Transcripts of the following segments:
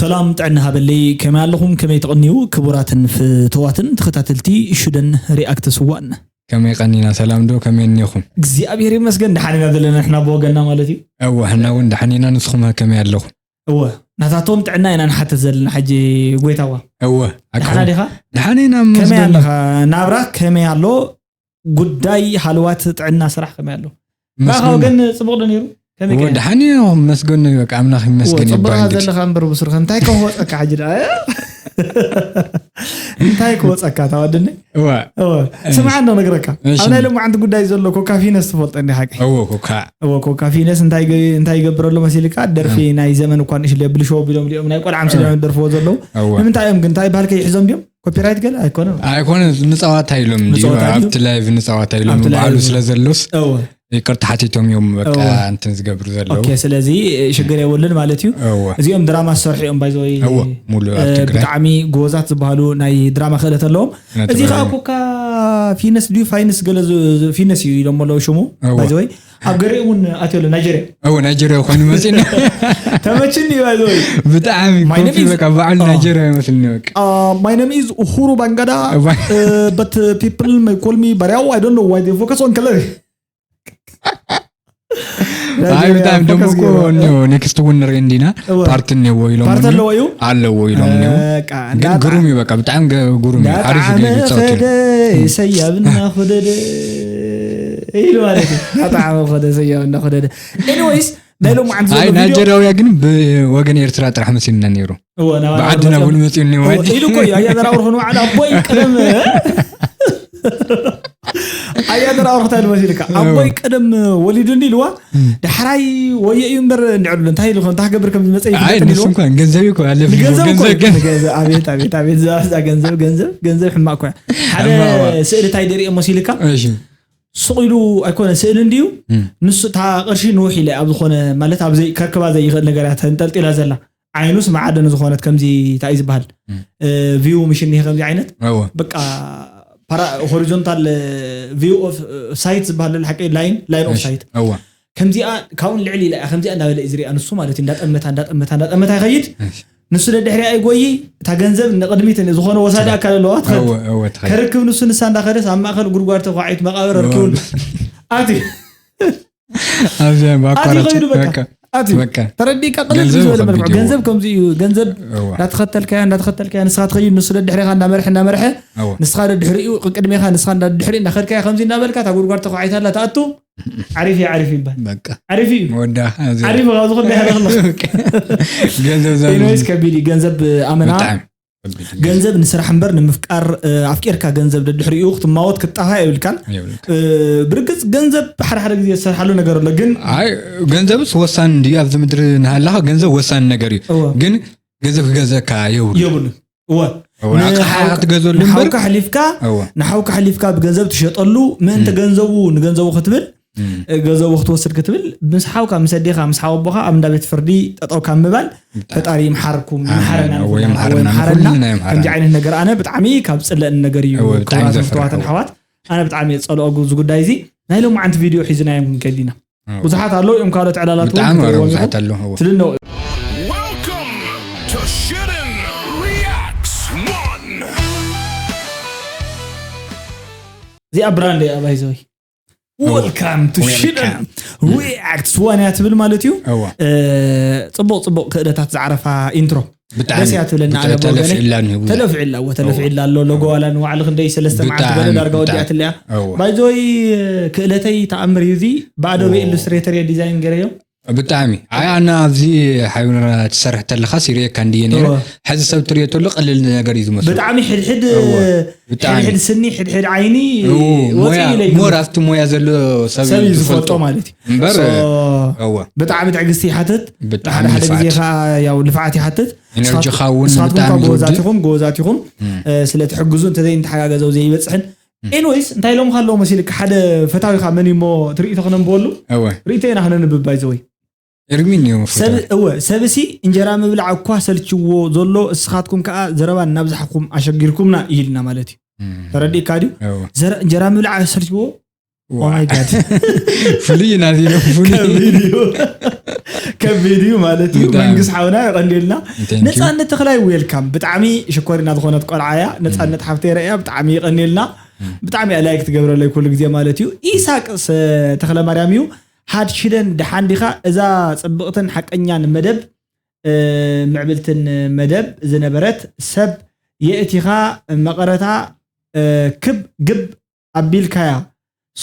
ሰላም ጥዕና ሃበለይ፣ ከመይ ኣለኹም? ከመይ ትቕንዩ? ክቡራትን ፍትዋትን ተኸታተልቲ ሽደን ሪኣክትስ ዋን። ከመይ ቀኒና? ሰላም ዶ? ከመይ እኒኹም? እግዚኣብሔር ይመስገን፣ ደሓን ኢና ዘለና ንሕና ብወገንና ማለት እዩ። እወ፣ ሕና እውን ደሓን ኢና። ንስኹም ከመይ ኣለኹም? እወ፣ ናታቶም ጥዕና ኢና ንሓትት ዘለና ሕጂ ጎይታዋ። እወ፣ ደሓና ኣክኹም። ዲኻ? ደሓን ኢና፣ ከመይ መስገን። ኣለኻ? ናብራ ከመይ ኣሎ? ጉዳይ ሃልዋት ጥዕና ስራሕ ከመይ ኣሎ? ናኻ መስገን። ወገን ጽቡቕ ዶ ነይሩ? ከመይ እወ፣ ከ? ደሓን እዩ፣ መስገን እዩ፣ በቃ ኣምላኽ እወ፣ ይመስገን ጽቡቕ ኢኻ ይባል እንግዲህ። ዘለኻ እምበር ብሱርካ እንታይ ክወጸካ ሕጂ ደኣ? እንታይ ክወጸካ ታወድኒ? እወ። እወ። እሺ። ስምዓ እንዶ ነግረካ። እሺ። ኣብ ናይ ሎማዓንቲ ጉዳይ ዘሎ ኮካ ፊነስ ትፈልጦ እንዲ ሓቂ? እወ፣ ኮካ። እወ፣ ኮካ ፊነስ እንታይ ገ-፣ እንታይ ይገብረሉ መሲልካ? ደርፊ እም። ናይ ዘመን እኳ ንእሽለ ብልሾ ቢሎም ሊኦም ናይ ቆልዓ እም። ምስሊኦም ደርፍዎ ዘለዉ። እወ። ንምንታይ እዮም ግን? እንታይ ባህል ከይሕዞም ድዮም? ኮፒራይት ገለ ኣይኮነን። ኣይኮነ፣ ንጸዋታ ኢሎም እንዲ ንጸዋታ ኢሎም? ኣብቲ ላይቭ ንጸዋታ ኢሎም ኣብቲ ባዕሉ ላይቭ። ስለ ዘሎስ እወ። ይቅርታ ሓቲቶም እዮም በቃ እወ። እንትን ዝገብሩ ዘለዉ። ኦኬ፣ ስለዚ ሽግር የብሉን ማለት እዩ። እወ። እዚኦም ድራማ ዝሰርሑ እዮም፣ ባይ ዘ ወይ። እወ፣ ሙሉ ኣብ እ፣ ትግራይ። ብጣዕሚ ጎበዛት ዝበሃሉ ናይ ድራማ ክእለት ኣለዎም። ነቲ እዚ ከዓ ባይ ኮካ ፊነስ ድዩ ፋይንስ ገለ ዝ-፣ ዝ-፣ ፊነስ እዩ ኢሎም ኣለዉ ሽሙ፣ እወ። ባይ ዘ ወይ። ኣብ ገሬ እውን ኣትዮ ኣሎ፣ ናይጀርያ። እወ፣ ናይጀርያ ኮይኑ መጺና። ተመችኒ፣ ባይ ዘ ወይ። ብጣዕሚ My name ኮፊ is በቃ በዓል ኦ። ናይጀርያ ይመስልኒ በቃ። Uh, my name is Uhuru Bangada, እባ- uh, but uh, people may call me Bariao. I don't know why they focus on color. ኣይ፣ ብጣዕሚ ደሞ እኮ እኒኦ፣ ኔክስት እውን ንርኢ እንዲና። እወ። ፓርት እኒኦ ኢሎም ፓርት እኒኦ። ኣለዎ እዩ? ኣለዎ ኢሎም እኒኦ። በቃ፣ ግን እንዳጣ-፣ ግሩም እዩ፣ በቃ፣ ብጣዕሚ ገ-፣ ግሩም እዩ። ሓሪፍ እዩ እንዳጣዕመ ዝጻወት እዩ። ከደ፣ ሰያብና ኹደደ ኢሉ ማለት እዩ። እንዳጣዕመ ኸደ፣ ሰያብና ኹደደ። ኤኒዌይስ፣ ናይ ሎማዓንቲ ዘሎ ኣይ፣ ቪድዮ ናይጀርያውያ ግን ብወገን ኤርትራ ጥራሕ መሲልና ነይሩ። እወ፣ ናባና ብዓድና እውን እውን መጺኡ እኒኦ። እወ፣ ኢሉ እኮ እዩ። ኣያ ዘራውር ኾኑ ባዕሉ ኣቦይ ቀደም ኣያ ተራውርታ ኢሉ መሲልካ። እወ። ኣቦይ ቀደም ወሊዱኒ ኢልዋ። እም። ዳሕራይ ወየ እዩ እምበር እንድዕሉ እንታይ ኢሉ እንታይ ክገብር ከም ዝመጸ ኣይ፣ ይፍለጥ ንሱ ኢልዎ። እንኳን ገንዘብ እዩ እኮ ኣለፍ ንገንዘብ እኮ ገንዘብ እዩ። ገንዘብ። ንገንዘብ። ኣቤት፣ ኣቤት፣ ኣቤት፣ እዛ፣ እዛ ገንዘብ፣ ገንዘብ፣ ገንዘብ ሕማቅ እኮ እያ። ሓደ ሕማቅ እዋ። ስእሊ እንታይ ደርኢ መሲልካ? እሺ። ሱቕ ኢሉ ኣይኮነ ስእሊ እንድዩ። እም። ንሱ እታ ቅርሺ ንውሕ ኢለ ኣብ ዝኾነ ማለት ኣብ ዘይ-፣ ከርክባ ዘይኽእል ነገር እያ ተንጠልጢላ ዘላ። ዓይኑስ መዓደኒ ዝኾነት ከምዚ እንታይ እዩ ዝበሃል? እም። እ፣ ቪው ምሽ እኒሄ ከምዚ ዓይነት። እወ። በቃ ፓራ-፣ ሆሪዞንታል፣ እ፣ ቪው ኦፍ፣ እ፣ ሳይት ዝበሃል ዘሎ ሓቂ ላይን፣ ላይን ኦፍ እሺ። ሳይት። እወ። ከምዚኣ ካብኡን ልዕል ኢላ እያ፣ ከምዚኣ እንዳበለ እዩ ዝሪኣ ንሱ ማለት እዩ። እንዳጠመታ፣ እንዳጠመታ፣ እንዳጠመታ ይኸይድ። እሺ። ንሱ ደድሕሪኣ ይጎይ፣ እታ ገንዘብ ንቕድሚት ዝኾነ ወሳዲ ትኸይድ። ኣካል ኣለዋ፣ ትኸድ። እወ፣ እወ፣ ትኸይድ። ከርክብ ንሱ ንሳ እንዳኸደስ ኣብ ማእከል ጉድጓድ ተኳዒት መቓብር እወ። ኣርኪቡ ኣትዩ። ኣብዚኣ ኣትዩ ብኣቋራጭ ከይዱ በቃ። በቃ። ኣትዩ። በቃ። ተረዲእካ ቅልል ገንዘብ ዝበለ መልክዑ። ከቢድ እዩ። ገንዘብ ከምዚ እዩ። ገንዘብ እወ። እንዳተኸተልካያ፣ እንዳተኸተልካያ፣ ንስኻ ትኸይድ፣ ንሱ ደድሕሬኻ እንዳመርሐ፣ እንዳመርሐ፣ እወ። ንስኻ ደድሕሪኡ፣ ቅድሜኻ፣ ንስኻ እንዳድሕሪኡ እንዳኸድካያ፣ ከምዚ እንዳበልካ፣ እታ ጉድጓድ ተኳዒታላ ትኣቱ፣ ዓሪፍ እዩ፣ ዓሪፍ ይባል። በቃ። ዓሪፍ እዩ። ወዳ፣ ኣብዚ ዓሪፍ እዩ፣ ኣብዚ ኩሉ ይሓለኽ ኣሎ። ገንዘብ ዘ- ኤኒዌይስ፣ ከቢድ እዩ። ገንዘብ ኣመና ብጣዕሚ። ገንዘብ ንስራሕ እምበር ንምፍቃር፣ እ፣ ኣፍቂርካ ገንዘብ ደድሕሪኡ ክትማወት ክትጣፋ የብልካን። የብልካን። እ፣ ብርግጽ ገንዘብ ሓደ ሓደ ግዜ ዝሰርሓሉ ነገር ኣሎ፣ ግን ኣይ፣ ገንዘብስ ወሳኒ እንድዩ። ኣብዚ ምድሪ ንሃለኻ ገንዘብ ወሳኒ ነገር እዩ። እወ። ግን ገንዘብ ክገዘካ የብሉ። የብሉ። እወ። እወ፣ ን-፣ ኣቕሓ ሓው-፣ ክትገዘሉ እምበር። ንሓውካ ኣሕሊፍካ፣ እወ። ንሓውካ ኣሕሊፍካ ብገንዘብ ትሸጠሉ፣ ምእንቲ እም። ገንዘቡ፣ ንገንዘቡ ክትብል፣ እም። እ፣ ገንዘቡ ክትወስድ ክትብል፣ ምስ ሓውካ፣ ምስ ኣዴኻ፣ ምስ ሓወቦኻ ኣብ እንዳ ቤት ፍርዲ ጠጠው ካብ ምባል፣ ብጣዕሚ። ፈጣሪ ይምሓርኩም፣ ኣሜን። ይምሓረና፣ እወ፣ ይምሓረና፣ ይምሓረና፣ ንኹልና ይምሓረና። ከምዚ ዓይነት ነገር ኣነ ብጣዕሚ ካብ ጽለእኒ ነገር እዩ፣ እወ፣ ብጣዕሚ ክቡራትን ዘፍርሕ ፍቱዋትን እኮ። ኣሕዋት። ኣነ ብጣዕሚ የጸልኦ ዙ-፣ ዙ ጉዳይ እዚ። ናይ ሎማዓንቲ ቪድዮ ሒዝናዮም ክንከይድ ኢና። እወ። ብዙሓት ኣለዉ እዮም፣ ካልኦት ዕላላት እውን ብጣዕሚ ክትሪእዎም ኣለዉ፣ ኢኹም። ብዙሓት ኣለዉ፣ እወ። ትልነው። Welcome to Shiden Reacts One. እዚኣ ብራንድ እያ፣ ባይ ዘ ወይ። እወ። Welcome to Welcome። Shiden Reacts One እያ ትብል ማለት እዩ። እወ። እ፣ ጽቡቕ፣ ጽቡቕ ክእለታት ዝዓረፋ ኢንትሮ። ብጣዕሚ። ደስ እያ ትብለና፣ ብጣዕሚ ኣነ ብወገነይ። ተለፊዕላ እኒሆ። ተለፊዕላ፣ እወ፣ ተለፊዕላ ኣሎ። ሎጎ ዋላ ንባዕሉ ክንደይ ሰለስተ መዓልቲ ብጣዕሚ፣ ገለ ዳርጋ ወዲኣ ብጣዕሚ። ትልያ። እወ። ባይ ዘ ወይ ክእለተይ ተኣምር እዩ እዚ። ባዶ እወ። ብኢንዱስትሬተር እየ ዲዛይን ገይረዮ። ብጣዕሚ። ኣይ፣ ኣነ ኣብዚ ሓቢርና ትሰርሕ ተለኻ ሲሪየካ እንድየ ነይረ። እወ። ሕዚ ሰብ ትሪኦ ተሎ ቀሊል ነገር እዩ ዝመስሎ። ብጣዕሚ ሕድሕድ፣ እወ። ብጣዕሚ። ሕድሕድ ስኒ፣ ሕድሕድ ዓይኒ እወ፣ ወፂኡ ሞያ፣ ኢለ ይግምት። ሞር ኣብቲ ሞያ ዘሎ ሰብ ሰብ እዩ እዩ ዝፈልጦ ዝፈልጦ። ማለት እዩ። እምበር፣ ሶ፣ እወ። ብጣዕሚ ትዕግስቲ ይሓትት። ብጣዕሚ ሓደ ሓደ ግዜ ልፍዓት። ኸዓ ያው ልፍዓት ይሓትት። ኤነርጂኻ እውን ንስኻትኩም ብጣዕሚ ካብ ጎበዛት ዝውድእ። ኢኹም፣ ጎበዛት ኢኹም። እም። እ፣ ስለ ትሕግዙ እንተዘይንተሓጋገዘው ዘይበፅሕን። እም። ኤኒዌይስ፣ እንታይ ኢሎምኻ ኣለዉ መሲልካ? ሓደ ፈታዊኻ መን እዩ እሞ ትርኢቶ ክነንብበሉ? እወ። ርኢቶ ኢና ክነንብብ ባይ ዘ ወይ። ኤርሚን እዩ ሰብ፣ ፈታዊ። እወ፣ ሰብሲ እንጀራ ምብላዕ እኳ ሰልችዎ ዘሎ፣ እስኻትኩም ከኣ ዘረባ እናብዛሕኩም ኣሸጊርኩምና ኢልና ማለት እዩ። እም። ተረዲእካ ድዩ? እወ። ዘረ-፣ እንጀራ ምብላዕ ሰልችዎ Oh my God. ፍሉይ ኢና ዜና ፍሉይ ከቢድ እዩ ከቢድ እዩ ማለት እዩ ብጣዕሚ። መንግስት ሓውና የቐንዴልና Thank you. ነፃነት ተኽላይ ዌልካም ብጣዕሚ ሽኮሪና ዝኾነት ቆልዓ እያ ነፃነት ሓፍተይ ረእያ ብጣዕሚ የቐንዴልና ብጣዕሚ እያ ላይክ ትገብረለይ ኩሉ ግዜ ማለት እዩ ኢሳቅ ተኽለ ማርያም እዩ ሓድሽደን ደሓን ዲኻ እዛ ፅብቕትን ሓቀኛን መደብ ምዕብልትን መደብ ዝነበረት ሰብ የእቲኻ መቐረታ ክብ ግብ ኣቢልካያ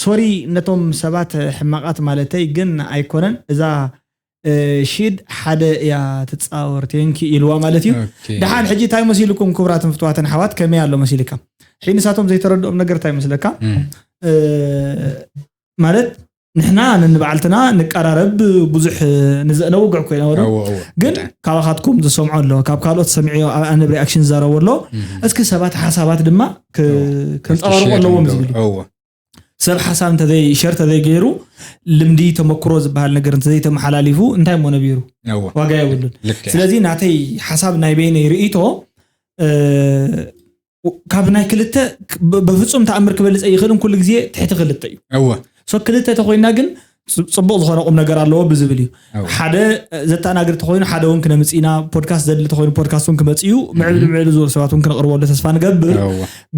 ሶሪ ነቶም ሰባት ሕማቃት ማለተይ ግን ኣይኮነን እዛ ሺድ ሓደ እያ ትፃወር ቴንኪ ኢልዋ ማለት እዩ ደሓን ሕጂ እንታይ መሲልኩም ክቡራትን ፍትዋትን ሓዋት ከመይ ኣሎ መሲልካ ሕጂ ንሳቶም ዘይተረድኦም ነገር እንታይ መስለካ ማለት ንሕና ነንባዕልትና ንቀራረብ ብዙሕ ነውግዕ እኮ ኢና ወረ ግን ካባኻትኩም ዝሰምዖ ኣሎ ካብ ካልኦት ሰሚዑ ኣብ ኣነብ ሪኣክሽን ዝዛረቦ ኣሎ እስኪ ሰባት ሓሳባት ድማ ከንፀባርቁ ኣለዎም ዝብል ሰብ ሓሳብ እንተዘይ ሸር ተዘይገይሩ ልምዲ ተመክሮ ዝበሃል ነገር እንተዘይተመሓላሊፉ እንታይ እሞ ነቢሩ ዋጋ የብሉን ስለዚ ናተይ ሓሳብ ናይ በይነይ ርእቶ ካብ ናይ ክልተ በፍፁም ተኣምር ክበልፀ ይኽእልን ኩሉ ግዜ ትሕቲ ክልተ እዩ እወ ሶ ክልተ ተኮይና ግን ጽቡቅ ዝኾነ ቁም ነገር ኣለዎ ብዝብል እዩ ሓደ ዘተናግር ተኮይኑ ሓደ እውን ክነምፅ ኢና ፖድካስት ዘድሊ ተኮይኑ ፖድካስት እውን ክመፅ እዩ ምዕብሊ ምዕብሊ ዝበሉ ሰባት እውን ክነቅርበሉ ተስፋ ንገብር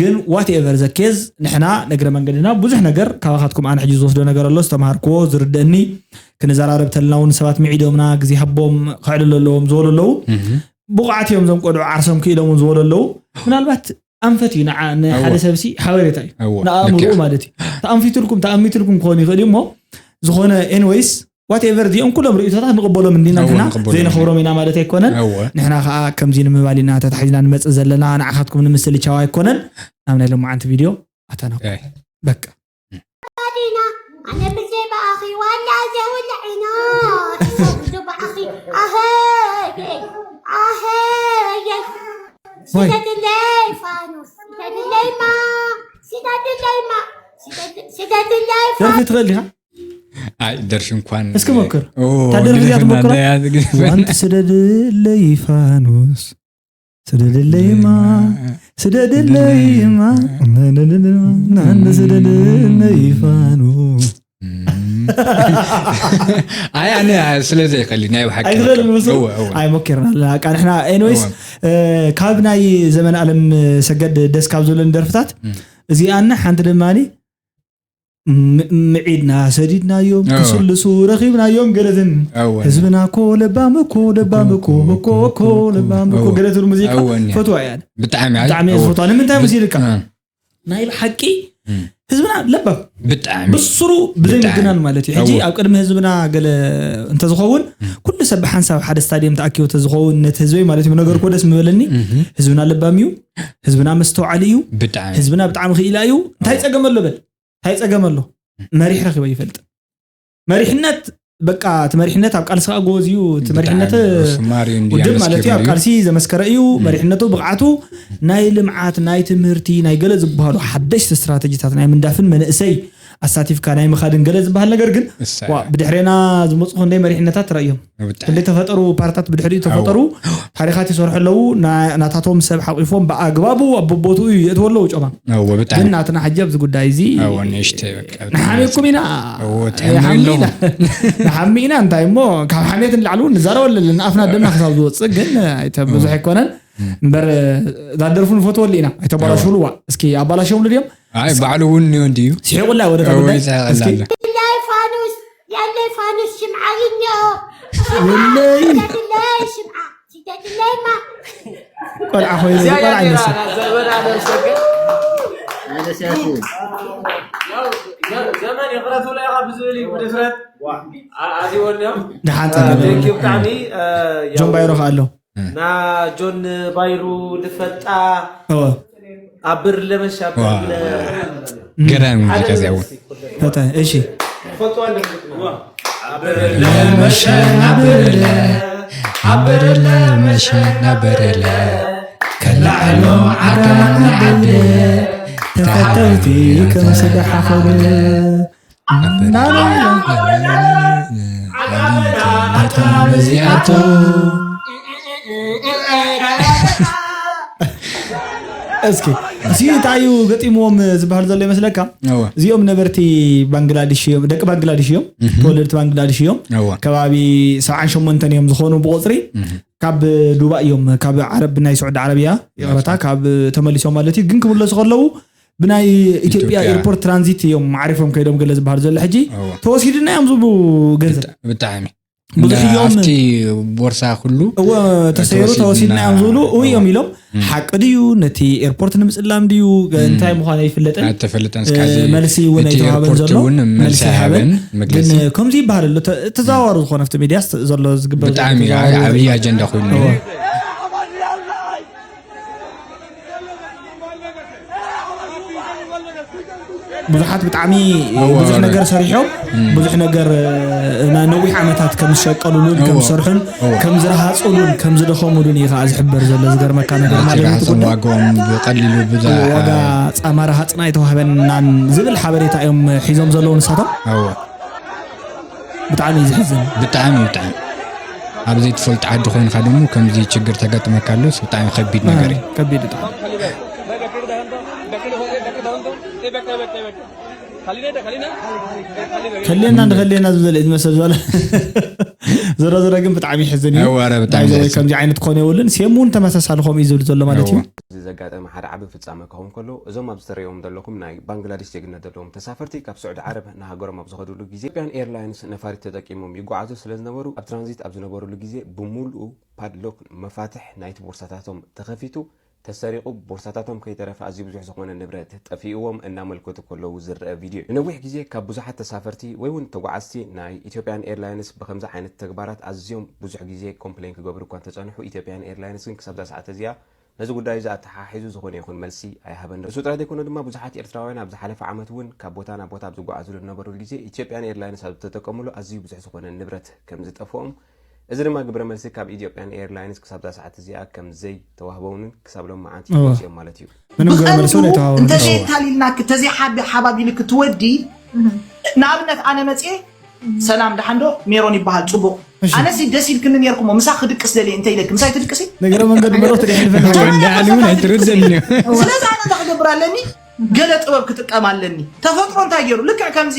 ግን ዋትኤቨር ዘኬዝ ንሕና ነግረ መንገድና ብዙሕ ነገር ካባካትኩም ኣነ ሕጂ ዝወስዶ ነገር ኣሎ ዝተምሃርክዎ ዝርድእኒ ክንዘራረብ ተለና እውን ሰባት ምዒዶምና ግዜ ሃቦም ከዕልሉ ኣለዎም ዝበሉ ኣለዉ ብቑዓት እዮም እዞም ቆልዑ ዓርሶም ክኢሎም እውን ዝበሉ ኣለዉ ምናልባት ኣንፈት እዩ ንዓ ንሓደ ሰብሲ ሓበሬታ እዩ ንኣእምርኡ ማለት እዩ ተኣንፊትልኩም ተኣሚትልኩም ክኾን ይኽእል እዩ እሞ ዝኾነ ኤንወይስ ዋትኤቨር እዚኦም ኩሎም ርእቶታት ንቕበሎም እንዲና ንሕና ዘይነኽብሮም ኢና ማለት ኣይኮነን ንሕና ከዓ ከምዚ ንምባል ኢና ተታሒዝና ንመፅእ ዘለና ንዓኻትኩም ንምስሊ ቻው ኣይኮነን ናብ ናይ ሎማዓንቲ ቪድዮ ኣተናኩ በቃ ዲና ኣነ ብዘይ ብኣኺ ዋላ ዘይውልዕ ኢና እሶ ብዙ ብኣኺ ኣኸየ ኣኸየ ስደድለይ ፋኑስ ስደድለይ ማ ስደድለይ ማ ስደድለይ ደርፊ ትኽእል ዲኻ ኣይ ደርፊ እንኳን እስኪ ሞክር ታደርፊ እዚኣ ትሞክሮ ዋንቲ ስደድለይ ፋኑስ ስደድለይማ ስደድለይማ ናንደ ስደድለይ ፋኑስ ኣይ ኣነ ስለ ዘይክእል ናይ ብሓቂ ኣይትኽእል ምስ ኣይ ሞኪርና ኣለና ቃ ንሕና ኤኒዌይስ ካብ ናይ ዘመን ኣለም ሰገድ ደስ ካብ ዝብለኒ ደርፍታት እዚኣና ሓንቲ ድማኒ ምዒድና ሰዲድናዮም ክስልሱ ረኺብናዮም ገለትን ህዝብና ኮ ለባም እኮ ለባም እኮ እኮ እኮ ለባም እኮ ገለትን ሙዚቃ ፈትዋ እያ ብጣዕሚ ብጣዕሚ እየ ዝፈትዋ ንምንታይ መሲልካ ናይ ብሓቂ ህዝብና ለባም ብጣዕሚ ብስሩ ብዘይ ምግናን ማለት እዩ ሕጂ ኣብ ቅድሚ ህዝብና ገለ እንተዝኸውን ኩሉ ሰብ ብሓንሳብ ሓደ ስታድየም ተኣኪቡ ተዝኸውን ነቲ ህዝበይ ማለት እዩ ነገር ኮ ደስ ምበለኒ ህዝብና ለባም እዩ ህዝብና መስተውዓሊ እዩ ብጣዕሚ ህዝብና ብጣዕሚ ክኢላ እዩ እንታይ ፀገም ኣሎ በል እንታይ ፀገም ኣሎ መሪሕ ረኪበ ይፈልጥ መሪሕነት በቃ እቲ መሪሕነት ኣብ ቃልሲ ከዓ ጎበዝ እዩ እቲ መሪሕነት ውድብ ማለት እዩ ኣብ ቃልሲ ዘመስከረ እዩ መሪሕነቱ ብቕዓቱ ናይ ልምዓት ናይ ትምህርቲ ናይ ገለ ዝበሃሉ ሓደሽቲ ስትራተጂታት ናይ ምንዳፍን መንእሰይ ኣሳቲፍካ ናይ ምኻድን ገለ ዝበሃል ነገር ግን ብድሕሬና ዝመፁ ክንደይ መሪሕነታት ትረእዮም ክንደይ ተፈጠሩ ፓርታት ብድሕሪኡ ተፈጠሩ ታሪኻት ይሰርሑ ኣለዉ ናታቶም ሰብ ሓቂፎም ብኣግባቡ ኣብ ቦቦትኡ የእትዎ ኣለዉ ጮማ ግን ናትና ሕጂ ኣብዚ ጉዳይ እዚ ንሓሜኩም ኢና ንሓሚ ኢና እንታይ እሞ ካብ ሓሜት ንላዕሊ እውን ንዛረበ ኣለና ኣፍና ደምና ክሳብ ዝወፅእ ግን ኣይተ ብዙሕ ኣይኮነን እምበር እዛ ደርፉ ንፈትወሉ ኢና ኣይተባላሽውልዋ እስኪ ኣባላሽውሉ ድዮም ኣይ ባዕሉ እውን እኒኦ እንድዩ ሲሒቁላ ወደ ጉዳይ እስኪ ፋኑስ ያለይ ፋኑስ ሽምዓ ይኒኦ የለይ ሽምዓ ስደድለይማ ቆልዓ ኮይኑ ቆልዓ ይመስል ዘመን ይቕረቱ ላይ ካብ ዝብል እዩ ብድፍረት ኣዚወልዮም ደሓን ጸገም ብጣዕሚ ጆን ባይሮ ከኣሎ ና ጆን ባይሩ ልፈልጣ ኣብር ለመሻ ገዳሚ ሙዚቃ እዚኣ እውን ፈተ እሺ ፈልጥዋ ለመሸናብርለ ኣብርለ መሸናብርለ ከላዕሎ ዓጋመ ዓዲ ተኸተልቲ ከም ስጋሓኸሉ ኣታ በዚኣቶ እስኪ፣ እዚ እንታይ እዩ ገጢምዎም ዝበሃል ዘሎ ይመስለካ? እወ። እዚኦም ነበርቲ ባንግላዴሽ እዮም፣ ደቂ ባንግላዴሽ እዮም፣ ተወለድቲ ባንግላዴሽ እዮም። እወ። ከባቢ ሰብዓን ሸሞንተን እዮም ዝኾኑ ብቁፅሪ። ካብ ዱባይ እዮም፣ ካብ ዓረብ፣ ናይ ስዑዲ ዓረብያ፣ ይቕረታ፣ ካብ ተመሊሶም ማለት እዩ። ግን ክምለሱ ከለዉ ብናይ ኢትዮጵያ ኢትዮጵያ። ኤርፖርት ትራንዚት እዮም ዓሪፎም ከይዶም፣ ገለ ዝበሃል ዘሎ ሕጂ እወ። ተወሲድና እዮም ዝብሉ ገንዘብ ብጣዕሚ ብዙሕ እዮም። ኣብቲ ቦርሳ ኩሉ እወ፣ ተሰይሩ ተወሲድና። ተወሲድና እዮም ዝብሉ። እው እዮም እወ። ኢሎም። ሓቂ ድዩ? ነቲ ኤርፖርት ንምፅላም ድዩ? እንታይ ምዃኑ ኣይፍለጥን። ኣይተፈልጠን እ፣ እስካዚ መልሲ እውን እቲ ኣይተዋህበን ኤርፖርት ዘሎ። እውን መልሲ መልሲ ኣይሃበን። ኣይሃበን፣ መግለጺ። ግን፣ እ፣ ከምዚ ይበሃል ኣሎ፣ ተ-፣ ተዘዋዋሪ ዝኾነ ኣብቲ ሚድያ ዘሎ ዝግበር ዘሎ ብጣዕሚ ተዘዋዋሪ ዓብዪ ኣጀንዳ ኮይኑ። እወ። ብዙሓት ብጣዕሚ እወ፣ ብዙሕ እወ። ነገር ሰሪሖም፣ ብዙሕ ነገር፣ እ፣ ና-፣ ነዊሕ ዓመታት ከም ዝሸቀሉሉን ከም እወ፣ ዝሰርሑን እወ። ከም ዝረሃፁሉን ከም ዝደኸሙሉን እዩ ከዓ ዝሕበር ዘሎ። ዝገርመካ ነገር ማለት እዩ። እቲ ናትራቶም ጉዳይ ዋጋኦም ብቐሊሉ ብዛ ዋጋ ፃማ ረሃፅና ኣይተዋህበናን ዝብል ሓበሬታ እዮም ሒዞም ዘለዉ ንሳቶም። እወ። ብጣዕሚ እዩ ዝሕዝን። ብጣዕሚ ብጣዕሚ ኣብ ዘይትፈልጦ ዓዲ ኮይንካ ድሞ ከምዚ ችግር ተገጥመካ ኣሉስ ብጣዕሚ ከቢድ ነገር እዩ። ከቢድ ብጣዕሚ። ከልየና እንተኸልየና ዝብል እዩ ዝመስል ዘሎ። ዞሮ ዞሮ ግን ብጣዕሚ ይሕዝን እዩ። እወ፣ ኧረ ብጣዕሚ ናይዚ ወይ ዘሕዝን። ከምዚ ዓይነት ክኾን የብሉን። ሴም እውን ተመሳሳሊ ከምኡ እዩ ዝብል ዘሎ ማለት እዩ። እወ። እዚ ዘጋጠመ ሓደ ዓቢ ፍጻመ ክኸውን ከሎ፣ እዞም ኣብዚ ትርእይዎም ዘለኹም ናይ ባንግላዴሽ ዜግነት ዘለዎም ተሳፈርቲ ካብ ስዑዲ ዓረብ ንሃገሮም ኣብ ዝኸድሉ ግዜ፣ ኢትዮጵያን ኤርላይንስ ነፋሪት ተጠቂሞም ይጓዓዙ ስለ ዝነበሩ፣ ኣብ ትራንዚት ኣብ ዝነበሩሉ ግዜ ብምሉኡ ፓድሎክ፣ መፋትሕ ናይቲ ቦርሳታቶም ተኸፊቱ፣ ተሰሪቑ፣ ቦርሳታቶም ከይተረፈ ኣዝዩ ብዙሕ ዝኾነ ንብረት ጠፊእዎም እናመልከቱ ከለዉ ዝረአ ቪድዮ እዩ። ንነዊሕ ግዜ ካብ ብዙሓት ተሳፈርቲ ወይ እውን ተጓዓዝቲ ናይ ኢትዮጵያን ኤርላይንስ ብኸምዚ ዓይነት ተግባራት ኣዝዮም ብዙሕ ግዜ ኮምፕሌን ክገብሩ እኳ እንተጸንሑ፣ ኢትዮጵያን ኤርላይንስ ግን ክሳብ እዛ ሰዓት እዚኣ ነዚ ጉዳይ እዚ ኣተሓሒዙ ዝኾነ ይኹን መልሲ ኣይሃበን። እሱ ጥራይ ዘይኮነ ድማ ብዙሓት ኤርትራውያን ኣብ ዝሓለፈ ዓመት እውን ካብ ቦታ ናብ ቦታ ኣብ ዝጓዓዙሉ ዝነበሩሉ ግዜ ኢትዮጵያን ኤርላይንስ ኣብ ዝተጠቀሙሉ ኣዝዩ ብዙሕ ዝኾነ ንብረት ከም ዝጠፍኦም፣ እዚ ድማ ግብረ መልሲ ካብ ኢትዮጵያን ኤርላይንስ ክሳብ እዛ ሰዓት እዚኣ ከም ዘይተዋህቦምን ክሳብ ሎም መዓንቲ እወ። ይወፅኦም ማለት እዩ። ምንም ግብረ መልሲ እውን ብቐንዱ ኣይተዋህቦም። እንተዘይታሊልናኪ፣ እንተዘይሓቢ ሓባቢልኪ ትወዲ ንኣብነት ኣነ መፅኤ ሰላም ደሓን ዶ ሜሮን ይበሃል ፅቡቕ እሺ። ኣነሲ ደስ ኢልክኒ ነርኩሞ ምሳ ክድቅስ ደልየ እንተ ኢለኪ ምሳይ ትድቅሲ ነገረ መንገዲ መሮት ደሕልፈ ዳዕሊ እውን ኣይትረደን እዩ። ስለዚ ኣነ እንታይ ክገብር ኣለኒ ገለ ጥበብ ክጥቀም ኣለኒ ተፈጥሮ እንታይ ገይሩ ልክዕ ከምዚ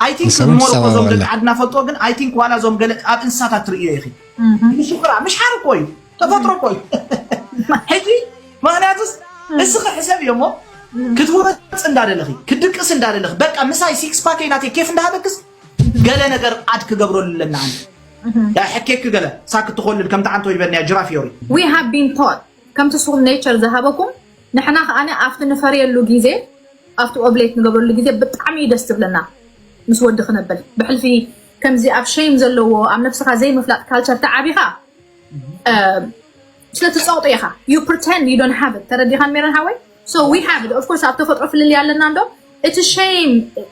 ኣይቲንክ ንሰብ ሞሮኮ ዞም ሰባበላ። ደቂ ዓድና ፈልጦ ግን ኣይቲንክ ዋላ ዞም ገለ ኣብ እንስሳታት ትርእዮ ኢኺ ምሽኩራ ምሽ ሓር እኮ እዩ ተፈጥሮ እኮ እዩ ሕጂ ምክንያቱስ እስኺ ሕሰብ እዮሞ ክትወፅ እንዳደለኺ ክትድቅስ እንዳደለኺ በቃ ምሳይ ሲክስ ፓከይ ናተይ ኬፍ እንዳሃበክስ ገለ ነገር ኣድ ክገብረሉ ኣለና ኣነ ሕኬክ ገለ ሳክ ትኾልል ከምቲ ሓንቲ ወይበንያ ጅራፍ ዮሪ We have been taught ከምቲ ስኹም ኔቸር ዝሃበኩም ንሕና ከዓነ ኣብቲ ንፈርየሉ ግዜ ኣብቲ ኦቭሌት ንገብረሉ ግዜ ብጣዕሚ እዩ ደስ ትብለና ምስ ወዲ ክነብል ብሕልፊ ከምዚ ኣብ ሸይም ዘለዎ ኣብ ነብስኻ ዘይምፍላጥ ካልቸር ተዓቢኻ ስለ ትፀቕጦ ኢኻ you pretend you don't have it ተረዲኻን ሜረን ሃወይ so we have it of course ኣብ ተፈጥሮ ፍልልይ ኣለና እንዶ እቲ ሸይም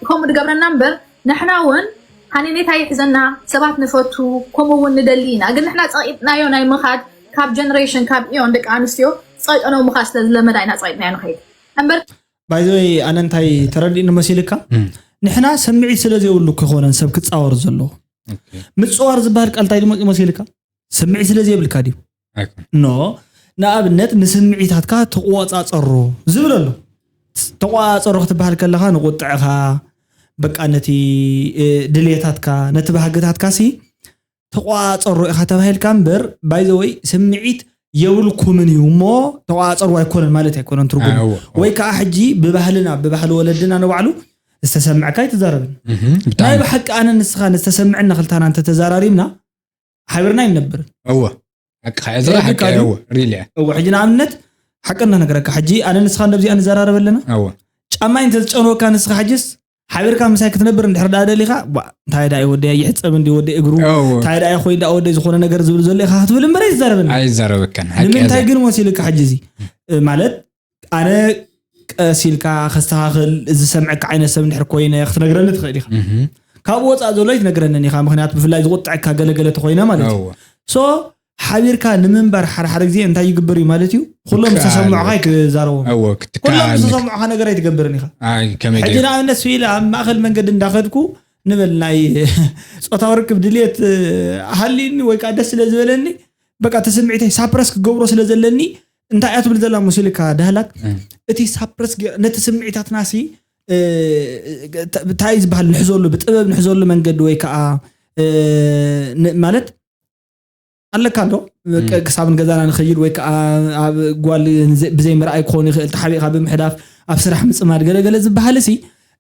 ከምኡ ድገብረና እምበር ንሕና እውን ሃኔኔታ ይሕዘና ሰባት ንፈቱ ከምኡ እውን ንደሊ ኢና ግን ንሕና ፀቂጥናዮ ናይ ምኻድ ካብ ጀነሬሽን ካብ ኢዮን ደቂ ኣንስትዮ ፀይጠነው ምኻድ ስለ ዝለመዳ ኢና ፀቂጥናዮ ንኸይድ እምበር ባይዘወይ ኣነ እንታይ ተረዲእኒ መሲልካ ንሕና ስምዒት ስለ ዘይብሉ ክኾነን ሰብ ክፃወር ዘለዎ ምፅዋር ዝበሃል ቃል እንታይ ድመፅኡ መሲልካ ስምዒት ስለ ዘይብልካ ድዩ ኖ ንኣብነት ንስምዒታትካ ተቆፃፀሮ ዝብል ኣሎ ተቆፃፀሮ ክትበሃል ከለካ ንቁጥዕካ በቃ ነቲ ድሌታትካ ነቲ ባህግታትካ ሲ ተቆፃፀሮ ኢካ ተባሂልካ እምበር ባይዘወይ ስምዒት የብልኩምን እዩ እሞ ተቆፃፀርዎ ኣይኮነን ማለት ኣይኮነን ትርጉም ወይ ከዓ ሕጂ ብባህልና ብባህሊ ወለድና ንባዕሉ ዝተሰምዐካ ኣይትዛረብን ናይ ብሓቂ ኣነ ንስኻ ዝተሰምዐና ክልታና እንተተዛራሪብና ሓቢርና ይንነብር እወ ሓቂ ከዕዝራ ሓቂ እወ ሪልያ እወ ሕጂ ንኣብነት ሓቂ እናነገረካ ሕጂ ኣነ ንስኻ እንደብዚኣ ንዘራረብ ኣለና እወ ጫማይ እንተዝጨንወካ ንስኻ ሕጅስ ሓቢርካ ምሳይ ክትነብር እንድሕር ደኣ ደሊኻ እንታይ ደኣ ወደይ ይሕፀብ እንዲ ወደይ እግሩ እንታይ ደኣ ኮይን ደኣ ወደይ ዝኾነ ነገር ዝብል ዘሎ ኢኻ ክትብል እምበር ኣይትዛረበኒ ኣይዛረበካን ንምንታይ ግን መሲልካ ሕጂ እዚ ማለት ኣነ ቀስ ኢልካ ከስተኻኽል ዝሰምዐካ ዓይነት ሰብ እንድሕር ኮይነ ክትነግረኒ ትኽእል ኢኻ ካብኡ ወፃእ ዘሎ ኣይትነግረንን ኢኻ ምክንያቱ ብፍላይ ዝቁጥዐካ ገለገለ ተኮይነ ማለት እዩ ሶ ሓቢርካ ንምንባር ሓደ ሓደ ግዜ እንታይ ይግበር እዩ ማለት እዩ ኩሎም ዝተሰምዑካ ኣይትዛረቦም ኩሎም ዝተሰምዑካ ነገር ኣይትገብርን ኢኻ ሕጂ ንኣብነት ስኢለ ኣብ ማእኸል መንገዲ እንዳኸድኩ ንበል ናይ ፆታዊ ርክብ ድልየት ሃልዩኒ ወይ ከዓ ደስ ስለ ዝበለኒ በቃ ተስምዒተይ ሳፕረስ ክገብሮ ስለ ዘለኒ እንታይ እያ ትብል ዘላ መሲልካ ዳህላክ እቲ ሳፕረስ ነቲ ስምዒታትና ሲ እንታይ ዝበሃል ንሕዘሉ ብጥበብ ንሕዘሉ መንገዲ ወይ ከዓ ማለት ኣለካ ዶ ክሳብ ንገዛና ንኸይድ ወይ ከዓ ኣብ ጓል ብዘይ ምርኣይ ክኾኑ ይኽእል ተሓቢእካ ብምሕዳፍ ኣብ ስራሕ ምፅማድ ገለገለ ዝበሃል ሲ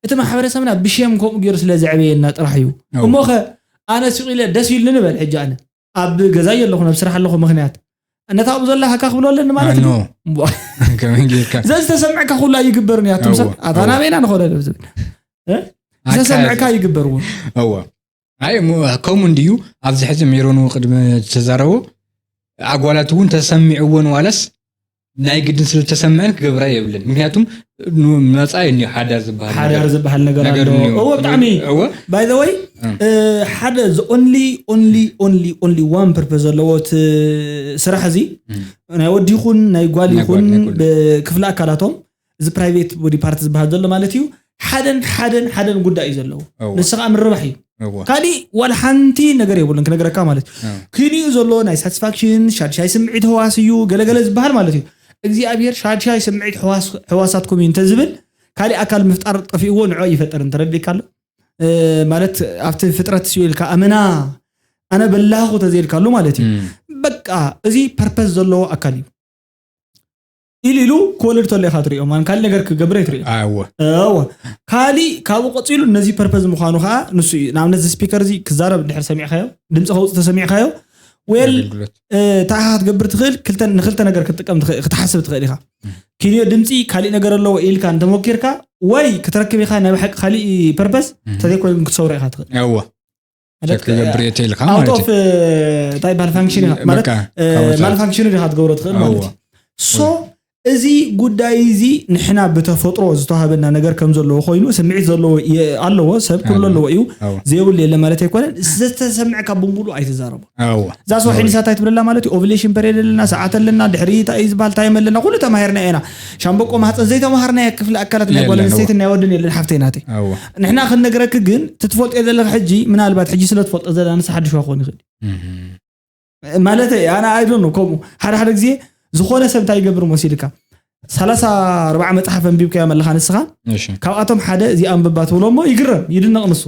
እቲ ማሕበረሰብና ብሽም ከምኡ ገይሩ ስለ ዘዕበየና ጥራሕ እዩ እሞኸ ኣነ ሲቕ ኢለ ደስ ኢሉ ንበል ሕጂ ኣነ ኣብ ገዛ ኣለኹ ኣብ ስራሕ ኣለኹ ምክንያት ነታ ኣብኡ ዘላ ሃካ ክብሎ ኣለኒ ማለት እዩ ዘ ዝተሰምዐካ ኩሉ ኣይግበርን እያ ትምሰል ኣታ ናበይና ንኸደ ዝብል ዝተሰምዐካ ይግበር እውን ኣይ ከምኡ እንድዩ ኣብዚ ሕዚ ሜሮን ቅድሚ ተዛረቦ ኣጓላት እውን ተሰሚዕዎን ዋላስ ናይ ግድን ስለተሰምዐን ክገብራ የብለን ምክንያቱም መፃ እኒ ሓዳር ዝበሃል ሓዳር ዝበሃል ነገር ኣሎ እዎ ብጣዕሚ by the way ሓደ the only only only only one purpose ዘለዎ ስራሕ እዚ ናይ ወዲ ይኹን ናይ ጓል ይኹን ብክፍለ ኣካላቶም እዚ private body part ዝበሃል ዘሎ ማለት እዩ ሓደን ሓደን ሓደን ጉዳይ እዩ ዘለዎ ንስኻ ምርባሕ እዩ ካሊእ ዋላ ሓንቲ ነገር የብሉን ክነግረካ ማለት እዩ ክኒኡ ዘሎ ናይ ሳቲስፋክሽን ሻድሻይ ስምዒት ህዋስ እዩ ገለገለ ዝበሃል ማለት እዩ እግዚኣብሔር ሻድሻይ ስምዒት ህዋሳትኩም እዩ እንተዝብል ካሊእ ኣካል ምፍጣር ጠፊእዎ ንዖ ይፈጥር እንተረዲካ ኣሎ ማለት ኣብቲ ፍጥረት ስዩ ኢልካ ኣመና ኣነ በላኹ ተዘይልካሉ ማለት እዩ በቃ እዚ ፐርፐስ ዘለዎ ኣካል እዩ ኢሉ ኢሉ ክወልድ ተሎ ኢኻ ትሪኦ ማን ካልእ ነገር ክገብር ኣይትሪኦ ኣወ ኣወ ካሊእ ካብኡ ቀፂሉ ነዚ ፐርፐዝ ምዃኑ ከዓ ንሱ እዩ ንኣብነት እዚ ስፒከር እዚ ክዛረብ እንድሕር ሰሚዕካዮ ድምፂ ከውፅእ ተሰሚዕካዮ ዌል እንታይ ኢኻ ክትገብር ትኽእል ክልተ- ንክልተ ነገር ክትጥቀም ትኽእል- ክትሓስብ ትኽእል ኢኻ ኪንዮ ድምፂ ካሊእ ነገር ኣለዎ ኢልካ እንተሞኪርካ ወይ ክትረክብ ኢኻ ናይ ብሓቂ ካሊእ ፐርፐዝ እንተዘይኮይኑ ክትሰውሮ ኢኻ ትኽእል ኣወ ቸክ ክገብር እየ ተልካ ማለት እዩ እንታይ በሃል ፋንክሽን ኢኻ ማለት በቃ፣ ካብ ወፃኢ። ማል ፋንክሽን ኢኻ ትገብሮ ትኽእል ማለት እዩ እዋ። ሶ እዚ ጉዳይ እዚ ንሕና ብተፈጥሮ ዝተዋሃበና ነገር ከም ዘለዎ ኮይኑ ስምዒት ዘለዎ የ- ኣለዎ ሰብ ኩሉ ኣለዎ እዩ እዋ። ዘይብሉ የለ ማለት ኣይኮነን ዝተሰምዐካ ብምሉ ኣይትዛረቦ እዋ። እዛ ሰው ሒኒሳ እንታይ ትብለላ ማለት እዩ ኦቭሌሽን ፐሬድ ኣለና ሰዓት ኣለና ድሕሪ እንታይ እዩ ዝበሃል ታይም ኣለና ኩሉ ተማሂርና ኢና ሻምበቆ ማህፀን ዘይተማሃርናዮ ክፍሊ ኣካላት ናይ ጓል የለን፣ እዋ። ኣንስተይትን ናይ ወድን የለን ሓፍተይ ናተይ እዋ። ንሕና ክንነግረኪ ግን ትትፈልጦ ዘለካ ሕጂ ምናልባት ሕጂ ስለ ትፈልጦ ዘለና ንስ ሓድሽ ክኾን ይኽእል ማለት ኣነ ኣይዶን ከምኡ ሓደ ሓደ ግዜ ዝኾነ ሰብ እንታይ ይገብር መሲልካ ሰላሳ ኣርባዓ መፅሓፍ ኣንቢብካዮም ኣለካ ንስኻ እሺ ካብኣቶም ሓደ እዚኣ ኣንብባ ትብሎ እሞ ይግረም ይድነቕ ንሱ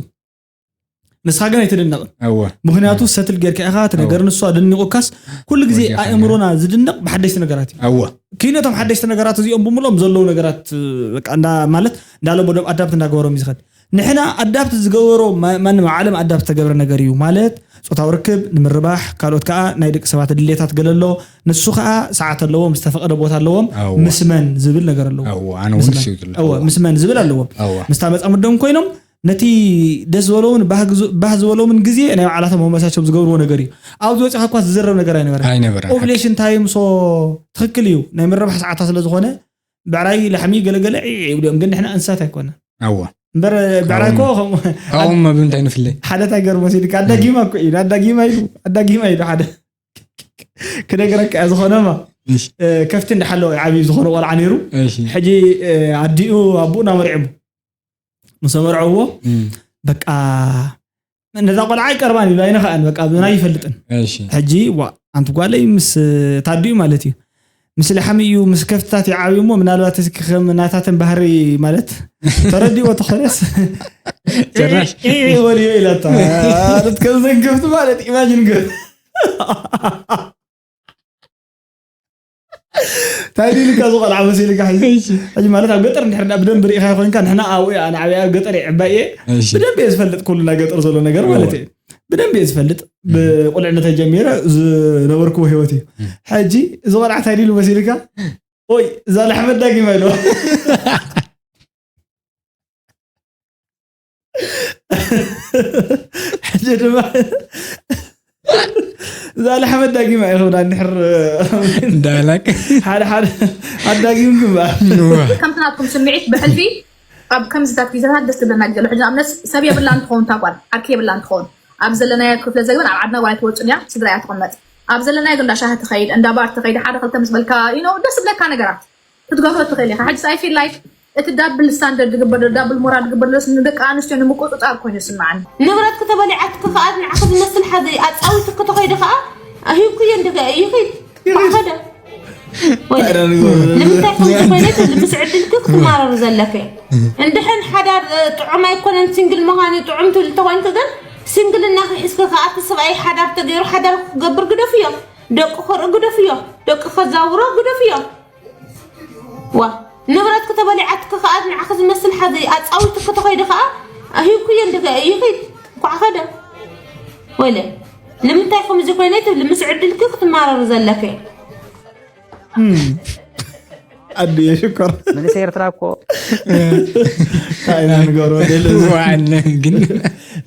ንስኻ ግን ኣይትድነቕን እወ ምክንያቱ ሰትል ጌርካ ኢኻ እቲ ነገር ንሱ ኣደኒቑካስ ኩሉ ግዜ ወዲኻ ኣእምሮና ዝድነቕ ብሓደሽቲ ነገራት እዩ እወ ኪነቶም ሓደሽቲ ነገራት እዚኦም ብምሎም ዘለዉ ነገራት በቃ እንዳ ማለት እንዳለመዶም ኣዳፕት እንዳገበሮም እዩ ዝኸድ ንሕና ኣዳፕት ዝገበሮ ማ- ማንም ኣብ ዓለም ኣዳፕት ዝተገብረ ነገር እዩ ማለት ፆታዊ ርክብ ንምርባሕ ካልኦት ከዓ ናይ ደቂ ሰባት ድሌታት ገለ ኣሎ ንሱ ከዓ ሰዓት ኣለዎም ዝተፈቀደ ቦታ ኣለዎም ኣዎ። ምስ መን ዝብል ነገር ኣለዎ ኣዎ ኣነ እውን ስዩ ትብል እወ ምስ መን ዝብል ኣለዎም ኣዎ ምስታ መፃምዶም ኮይኖም ነቲ ደስ ዝበሎምን ባህ ግዙ- ባህ ዝበሎምን ግዜ ናይ ባዕላቶም መመሳቸውም ዝገብርዎ ነገር እዩ ኣብዚ ወፂኻ እኳ ዝዝረብ ነገር ኣይነበረ ኣይነበረ ኦቭሌሽን ታይም ሶ ትክክል እዩ ናይ ምርባሕ ሰዓታ ስለ ዝኾነ ብዕራይ ላሕሚ ገለገለ ዒዕ ይብሉ እዮም ግን ንሕና እንስሳት ኣይኮነ ኣዎ እምበር ብዕራይ እኮ ከምኡ ካብኦም መብሊ እንታይ ንፍለይ ሓደ እንታይ ገርሞ ሲልካ ኣዳጊማ እኮ እዩ ኣዳጊማ ኢሉ ኣዳጊማ ኢሉ ሓደ ክነገረካ እያ ዝኾነማ እሺ እ፣ ከፍቲ እንዳሓለወ ዓብዪ ዝኾነ ቆልዓ ነይሩ እሺ ሕጂ እ፣ ኣዲኡ ኣቦኡ እናመርዕሙ ምስ ኣመርዐዎ እም፣ በቃ ነዛ ቆልዓ ኣይቀርባን ኢሉ ኣይነኸኣን በቃ ብና ይፈልጥን እሺ ሕጂ ዋ ኣንቲ ጓለይ ምስ ታዲኡ ማለት እዩ ምስ ላሕሚ እዩ ምስ ከፍትታት ይዓብዩ እሞ ምናልባት እስኪ ከም ናታተን ባህሪ ማለት ተረዲዎ ተኾነስ ጭራሽ። ወልዮ ኢላታ ከምዘን ከፍቲ ማለት ኢማጅን ገ እንታይ ኢልካ ዝቆልዓ መሲልካ ሕጂ ሕጂ ማለት ኣብ ገጠር እንድሕር ዳ ብደንብ ርኢኻ ኮይንካ ንሕና ኣብኡ እያ ንዓብያ ኣብ ገጠር ይዕባይ እየ እሺ ብደንብ እየ ዝፈልጥ ኩሉ ናይ ገጠር ዘሎ ነገር ማለት እዩ ብደንብ እየ ዝፈልጥ ብቁልዕነተ ጀሚረ ዝነበርክዎ ህይወት እዩ ሕጂ እዚ ቆልዓ እንታይ ኢሉ መሲልካ ኦይ እዛ ላሕመ ዳጊማ ኢሉ ሕጂ ድማ እዛ ላሕመ ዳጊማ ይኸብዳ እንድሕር ዳላክ ሓደ ሓደ ኣዳጊም ግንባር ከምቲ ናትኩም ስምዒት ብሕልፊ ኣብ ከምዚታት ግዜታት ደስ ትብለና ግዜ ኣሎ ሕጂ ንኣብነት ሰብ የብላ እንትኸውን እታ ጓል ዓርኪ የብላ እንትኸውን ኣብ ዘለናዮ ክፍለ ዘግብን ኣብ ዓድና ጓል ኣይትወፅን እያ ስድራ እያ ትቕመጥ ኣብ ዘለናዮ ግን እንዳ ሻሂ ትኸይድ እንዳ ባር ትኸይድ ሓደ ክልተ ምስ በልካ you know ደስ ዝብለካ ነገራት ክትገብሮ ትኽእል ኢኻ ሕጂ I feel like እቲ ዳብል ስታንደርድ ዝግበር ዘሎ ዳብል ሞራል ዝግበር ዘሎ ንደቂ ኣንስትዮ ንምቁፅፃር ኮይኑ ይስምዓኒ ንብረትኪ ተበሊዓትኪ ከዓ ንዓኺ ዝመስል ሓደ ኣፃዊትኪ ተኸይዱ ከዓ ሂብክዮ እንደገ ይኺድ ማዕኸደ እንታይ ኢና ንገብሮ? ንምንታይ ከምዚ ኮይነ ትብል? ምስ ዕድልኪ ክትማረሩ ዘለኪ። እንድሕን ሓዳር፣ እ፣ ጥዑም ኣይኮነን፣ ሲንግል ምዃን እዩ ጥዑም ትብል እንተኾይንኪ ግን፣ ሲንግልናኺ ሒዝኪ ከኣ እቲ ሰብኣይ ሓዳር ተገይሩ ሓዳር ክገብር ግደፍዮ። ደቂ ከርኢ ግደፍዮ። ደቂ ከዛውሮ ግደፍዮ። ዋ፣ ንብረትኪ ተበሊዓትኪ ከኣ ንዓኺ ዝመስል ሓዘ ኣጻዊትኪ ተኸይዱ ከኣ፣ ሂብክዮ እንደ ይኺድ፣ እንኳዕ ኸደ። ወይለ፣ ንምንታይ ከምዚ ኮይነ ትብሊ? ምስ ዕድልኪ ክትማረሩ ዘለኪ። ኣዱ የሽኮር መንእሰይ ኤርትራ እኮ እንታይ ኢና ንገብሮ? ደለ ዋዕለ ግን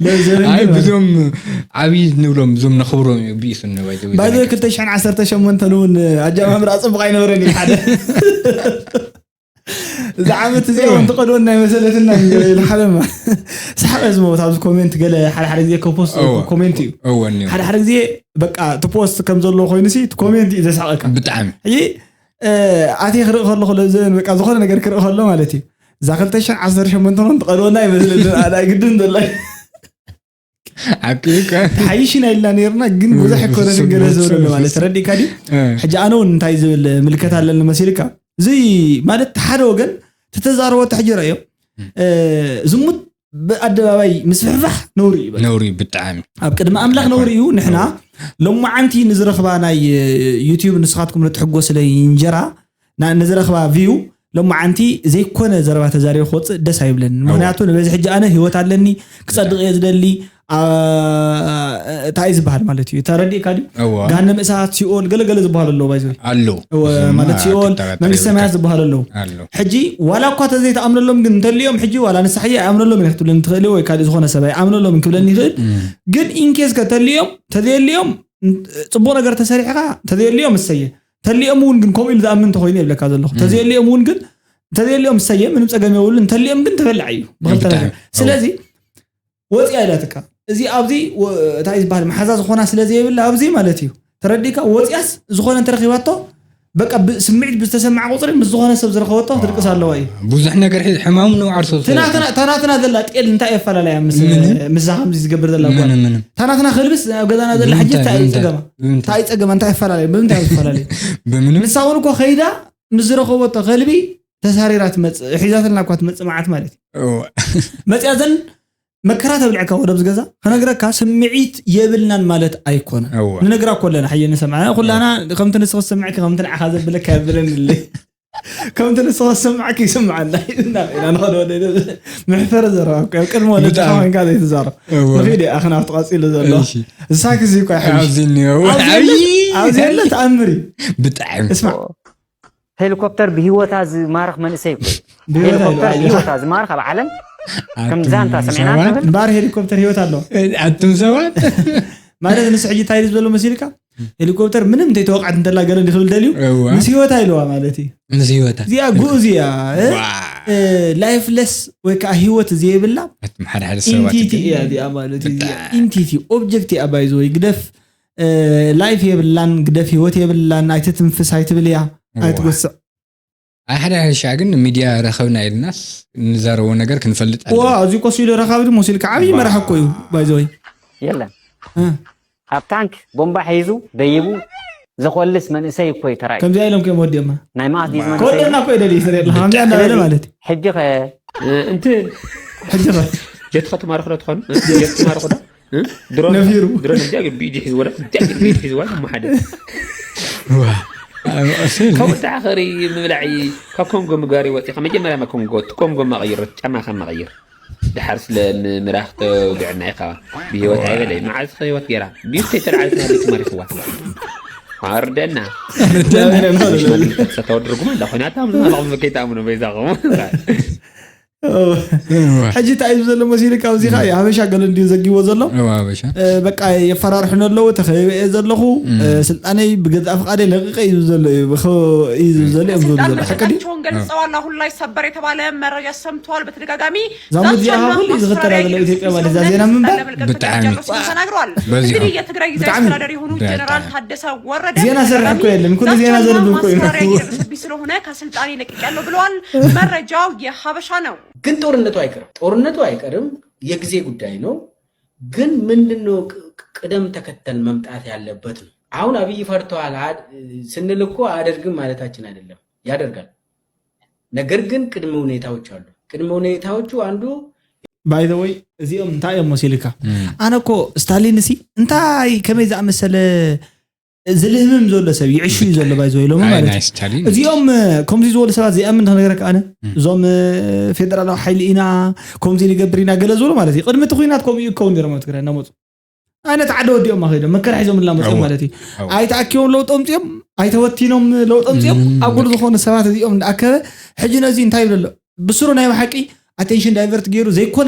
ለዘበን ኣይ ግን ብዞም ዓብይ ንብሎም ብዞም ነኽብሮም እዩ ብኢሱ ንባይ ባይዘ ክልተ ሽሕን ዓሰርተ ሸሞንተን እውን ኣጀማምራ ፅቡቅ ኣይነበረን እዩ ሓደ እዚ ዓመት እዚኣ እውን ትቀድወና ኣይመሰለትና ኢሉ ሓደ ሰሓቀ ዝመውት ኣብዚ ኮሜንት ገለ ሓደ ሓደ ግዜ ከፖስት እወ። ኮሜንት እዩ እወን እዩ ሓደ ሓደ ግዜ በቃ ትፖስት ከም ዘለዎ ኮይኑ ሲ እቲ ኮሜንት እዩ ዘስሓቀካ ብጣዕሚ ሕጂ ኣትየ ክርኢ ከለኹ ለዘበን በቃ ዝኾነ ነገር ክርኢ ከሎ ማለት እዩ እዛ ክልተ ሽሕን ዓሰርተ ሸሞንተን እውን ትቀድወና ኣይመስለንን ኣዳ ግድን ዘላ ዓቂልካ ተሓይሽና ኢልና ነርና ግን ብዙሕ ኣይኮነትን ገለ ዝብለሉ ማለት ተረዲእካ ድዩ ሕጂ ኣነ እውን እንታይ ዝብል ምልከት ኣለኒ መሲልካ እዚ ማለት ሓደ ወገን ተተዛረቦ ተሕጂ ረእዮ ዝሙት ብኣደባባይ ምስፍሕፋሕ ነውሪ እዩ በቃ። ነውሪ ብጣዕሚ ኣብ ቅድሚ ኣምላኽ ነውሪ እዩ ንሕና ሎማዓንቲ ንዝረኽባ ናይ ዩቲዩብ ንስኻትኩም ንትሕጎስለይ እንጀራ ና- ንዝረኽባ ቪዩ ሎማዓንቲ ዘይኮነ ዘረባ ተዛሪበ ክወፅእ ደስ ኣይብለኒ ምክንያቱ ንበዚ ሕጂ ኣነ ህይወት ኣለኒ ክፀድቕ እየ ዝደሊ ኣ- እንታይ እዩ ዝበሃል ማለት እዩ ተረዲእካ ድዩ እወ ጋነ ምእሳት ሲኦል ገለገለ ዝበሃሉ ኣለዉ ባይዘ ኣሎ እወ እሱማ ማለት ሲኦል ክጠራጠር መንግስቲ የብልካ። ሰማያት ዝበሃሉ ኣለዉ ኣሎ ሕጂ ዋላ እኳ ተዘይተኣምነሎም ግን እንተልዮም ሕጂ ዋላ ንስሓ ኣይኣምነሎም እየ ክትብለኒ ትኽእል ወይ ካልእ ዝኾነ ሰብ ኣይኣምነሎም ክብለኒ ይኽእል ግን ኢንኬስ ከ ተልዮም ተዘየልዮም ጽቡቕ ነገር ተሰሪሕኻ ተዘየልዮም እሰየ ተልኦም እውን ግን ከምኡ ኢሉ ዝኣምን እንተኮይኑ የብለካ ዘለኹ ተዘየልኦም እውን ግን ተዘየልኦም እሰየ ምንም ፀገም የብሉን እንተልኦም ግን ተበላዕ እዩ ብክልተ ነገር ብጣዕሚ። ስለዚ ወፂያ ኢላትካ እዚ ኣብዚ ወ- እንታይ ዝበሃል መሓዛ ዝኾና ስለ ዘይብላ ኣብዚ ማለት እዩ ተረዲእካ ወፂያስ ዝኾነ እንተረኪባቶ በቃ ብ- ስምዒት ብዝተሰማዕ ቁፅሪ ምስ ዝኾነ ሰብ ዝረኸበቶ ክትድቅስ ኣለዋ እዩ ብዙሕ ነገር ሒ- ሕማሙ ንባዕሉ ሰብ ትናትና ታናትና ዘላ ጤል እንታይ የፈላለያ ምስ- ምንም። ምስዛ ከምዚ ዝገብር ዘላ ጓል ምንም ምንም ታናትና ከልብስ ኣብ ገዛና ዘላ ሕጂ ብምንታይ- እንታይ እዩ ብምንታይ- ፀገማ ብምንታይ? እንታይ ፀገማ እንታይ ይፈላለዩ ብምንታይ ይፈላለዩ ብምንም ንሳ እውን እኮ ከይዳ ምስ ዝረኸበቶ ከልቢ ተሳሪራ ትመፅእ ሒዛትልና እኳ ትመፅእ መዓት ማለት እዩ እወ። መፅያ ዘን መከራ ተብልዕካ ወደብዚ ገዛ ከነግረካ ስምዒት የብልናን ማለት ኣይኮነ እወ። ንነግራ እኮ ኣለና ሓየ ንሰምዓ ኩላና ከምቲ ንስኽ ዝሰምዕኪ ከምቲ ንዓኻ ዘብለካ የብልን ል ከምቲ ንስኽ ዝሰምዓኪ ይስምዓና ኢና ንኸዶ ምሕፈረ ዘረባ እኮ ኣብ ቅድሚ ወለድኻ ብጣዕሚ። ኮይንካ ዘይትዛረብ እወ። ንኺድ እየ ኣኽና ክትቐፂሉ ዘሎ እሺ። እሳኪ እዚ እኳ ይሓይሽ ኣብዚ እኒኦ ኣብዚ ዓብዪ የለ- ኣብዚ የለ ተኣምር እዩ ብጣዕሚ እስማ ሄሊኮፕተር ብሂወታ ዝማርኽ መንእሰይ እኮ እዩ። ብሂወታ ሄሊኮፕተር ይበሃል። ብሂወታ ዝማርኽ ኣብ ዓለም ከም ዛንታ ሰሚዕና ሰባት? ትብል እምበኣር ሄሊኮፕተር ህይወት ኣለዎ ኣቱም ሰባት ማለት ንሱ ሕጂ እንታይ እዩ ዘሎ መሲልካ ሄሊኮፕተር ምንም እንተይተወቃዕት እንተላ ገለ እንዲ ክብል ደልዩ እዋ። ምስ ህይወታ ኢለዋ ማለት እዩ ምስ ህይወታ እዚኣ ጉእዝ እያ ዋ። ላይፍለስ ወይ ከዓ ህይወት ዘይብላ ኣቱም ሓደ ሓደ ሰባት ኢንቲቲ ግን እያ እዚኣ ማለት እዩ እዚኣ ብጣዕሚ። ኢንቲቲ ኦብጀክት እያ ባይዘ ወይ ግደፍ እ፣ ላይፍ የብላን ግደፍ ህይወት የብላን ኣይትትንፍስ ኣይትብል እያ ኣይትጎስዕ ኣይ ሓደ ሓደ ሻዕ ግን ሚድያ ረኸብና ኢልናስ ንዛረቦ ነገር ክንፈልጥ ዋ ኣለና። እዚ ኮስ ኢሉ ረኻቢ ድሞ ሲልካ ዓብዪ መራሕ እኮ እዩ ባይዘወይ የለን ኣብ ታንክ ቦምባ ሒዙ ደይቡ ዘኮልስ መንእሰይ እኮ እዩ ተራእዩ ከምዚኣ ኢሎም ከዮም ወዲኦማ ናይ መኣስ ዲዝ መንእሰይ ከወደና እኮ የደሊ ስለ የለ ከምዚኣ እናበለ ማለት እዩ ሕጂ ከ እንት ሕጂ ኸ ጀትካ ትማርኽ ዶ ትኾኑ ጀት ትማርኽ ዶ ድሮን ነፊሩ። ድሮን እዚኣ ግን ብኢድ ሒዝዎ ዶ እዚኣ ግን ብኢድ ሒዝዋ እሞ ሓደ ዋ። ኣብ ኣሰል ካብኡ ደኣ ኸሪ ምብላዕ እዩ ካብ ኮንጎ ምግባር እዩ ወፂኻ መጀመርያ ኮንጎ እቲ ኮንጎ ማቐይር ጫማኻ ማቐይር ድሓር ስለ ምራኽ ተውግዕና ኢኻ ብሂወት ኣይበለ መዓዝ ኸ ህይወት ገይራ ብዩት ከይተልዓለት ናበይ ትመሪኽዋ ኣርደና ተወድርጉም ኣላ ኮይና ታምኑ ናባኹም ከይታምኑ በይዛኹም ሕጂ እንታይ እዩ ዘሎ መሲሉ ካብዚ ካ የሃበሻ ገለ እንዲዩ ዘጊቦ ዘሎ እዋ፣ ሃበሻ እ፣ በቃ የፈራርሕኒ ኣለዉ ተኸበበ እየ ዘለኹ እ፣ ስልጣነይ ብገዛእ ፍቃደይ ለቂቀ እዩ ዘሎ እዩ ብኸ- እዩ ዝብል ዘሎ እዮም ዝብሉ ዘሎ ሓቂ ድዩ ስልጣናቸውን ገልጸዋል። አሁን ላይ ሰበር የተባለ መረጃ ሰምተዋል። በተደጋጋሚ ዛሙት ዛቻና ዚኣ ሁሉ ማስፈራሪያ ዝኽተላተለ እየደረሰብኝ ኢትዮጵያ ማለት እዛ ስለሆነ ዜና ምንባር ስልጣን ለመልቀቅ ብጣዕሚ። ተገድጃለሁ ሲሉ ተናግረዋል። በዚሁ። እንግዲህ የትግራይ ጊዜያዊ በጣም። አስተዳደር የሆኑት በጣም። ጀነራል ታደሰ ወረደ ዜና ሰራ እኮ በተደጋጋሚ የለን እኮ ዜና ዛቻና ዘንብ እኮ የለን። ማስፈራሪያ እየደረሰብኝ ስለሆነ ከስልጣኔ ለቅቄያለሁ ብለዋል። መረጃው የሀበሻ ነው። ግን ጦርነቱ አይቀርም፣ ጦርነቱ አይቀርም፣ የጊዜ ጉዳይ ነው። ግን ምንድነው ቅ- ቅ- ቅደም ተከተል መምጣት ያለበት ነው። አሁን አብይ ፈርተዋል አድ- ስንል እኮ አያደርግም ማለታችን አይደለም፣ ያደርጋል። ነገር ግን ቅድመ ሁኔታዎች አሉ። ቅድመ ሁኔታዎቹ አንዱ by the way እዚኦም እንታይ እዮም መሲልካ? ኣነ እኮ ስታሊን ሲ እንታይ ከመይ ዝኣመሰለ ዝልህምም ዘሎ ሰብ ይዕሹ እዩ ዘሎ ባይዘ ኢሎም ኣይ፣ ማለት ናይ እዩ። ስታሊን እዚኦም እ፣ ከምዚ ዝበሉ ሰባት ዘይኣምን ክነግረካ ኣነ እዞም እ፣ ፌደራላዊ ሓይሊ ኢና ከምዚ ንገብር ኢና ገለ ዝበሉ ማለት እዩ። ቅድሚ እቲ ኩናት ከምኡ ይከውን ነይሮም ኣብ ትግራይ እናመፁ ኣይነት ዓደ ወዲኦም ከይዶም መከራ ሒዞም እናመፁ እወ። ማለት እዩ። እወ። ኣይተኣኪቦም ለውጦ ኣምፅኦም ኣይተወቲኖም ለውጦ ኣምፅኦም ኣብ ኩሉ ዝኾነ ሰባት እዚኦም እንዳኣከበ ሕጂ ነዚ እንታይ ይብሎ ኣሎ? ብስሩ ናይ ብሓቂ attention divert ገይሩ ዘይኮነ